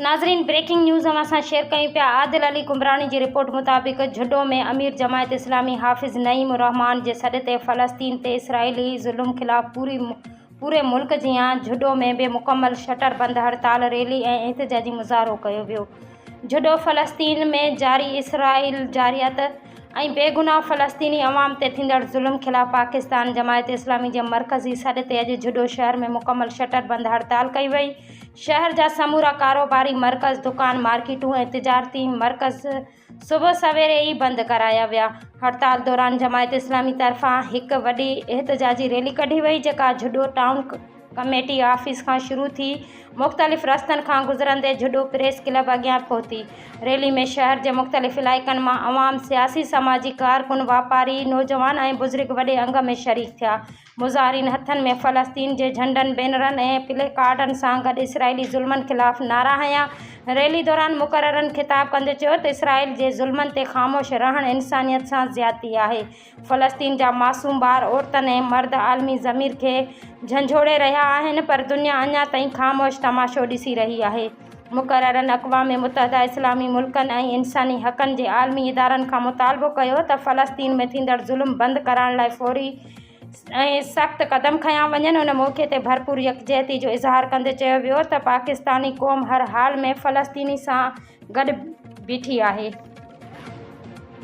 ناظرين breaking news اوهان سان شيئر ڪيون پيا عادل علي قمبراڻي جي رپورٽ مطابق جهڏو ۾ امير جماعت اسلامي حافظ نعيم الرحمان جي سڏ تي فلسطين تي اسرائيلي ظلم خلاف پوري پوري ملڪ جيان جهڏو ۾ به مڪمل شٽر بند هڙتال ريلي ۽ احتجاجي مظاهرو ڪيو ويو جهڏو فلسطين ۾ جاري اسرائيل جارحيت ۽ بيگناهه فلسطيني عوام تي ٿيندڙ ظلم خلاف پاڪستان جماعت اسلامي جي مرڪزي سڏ تي اڄ جهڏو شهر ۾ مڪمل شٽر بند هڙتال ڪئي وئي شهر جا سمورا ڪاروباري مرڪز، دڪان، مارڪيٽون ۽ تجارتي مرڪز صبح سويري ئي بند ڪرايا ويا. هڙتال دوران جماعت اسلامي طرفان هڪ وڏي احتجاجي ريلي ڪڍي وئي جيڪا جهڏو ٽائون ڪميٽي آفيس کان شروع ٿي مختلف رستن کان گذرندي جهڏو پريس ڪلب اڳيان پهتي. ريلي ۾ شهر جي مختلف علائقن مان عوام، سياسي سماجي ڪارڪن، واپاري، نوجوان ۽ بزرگ وڏي انگ ۾ شريڪ ٿيا. مظاهرين هٿن ۾ فلسطين جي جهنڊن، بينرن ۽ پلي ڪارڊن سان گڏ اسرائيلي ظلمن خلاف نعرا هنيا. ريلي دوران مقررن خطاب ڪندي چيو ته اسرائيل جي ظلمن تي خاموش رهڻ انسانيت سان زيادتي آهي، فلسطين جا معصوم ٻار، عورتن ۽ مرد عالمي ضمير کي جهنجهوڙي رهيا آهن پر دنيا اڃا تائين خاموش تماشو ڏسي رهي آهي. مقررن اقوام متحده، اسلامي ملڪن ۽ انساني حقن جي عالمي ادارن کان مطالبو ڪيو ته فلسطين ۾ ٿيندڙ ظلم بند ڪرائڻ لاء فوري ۽ سخت قدم کنيا وڃن. ان موقعي تي ڀرپور يڪجهتي جو اظهار ڪندي چيو ويو ته پاڪستاني قوم هر حال ۾ فلسطيني سان گڏ بيٺي آهي.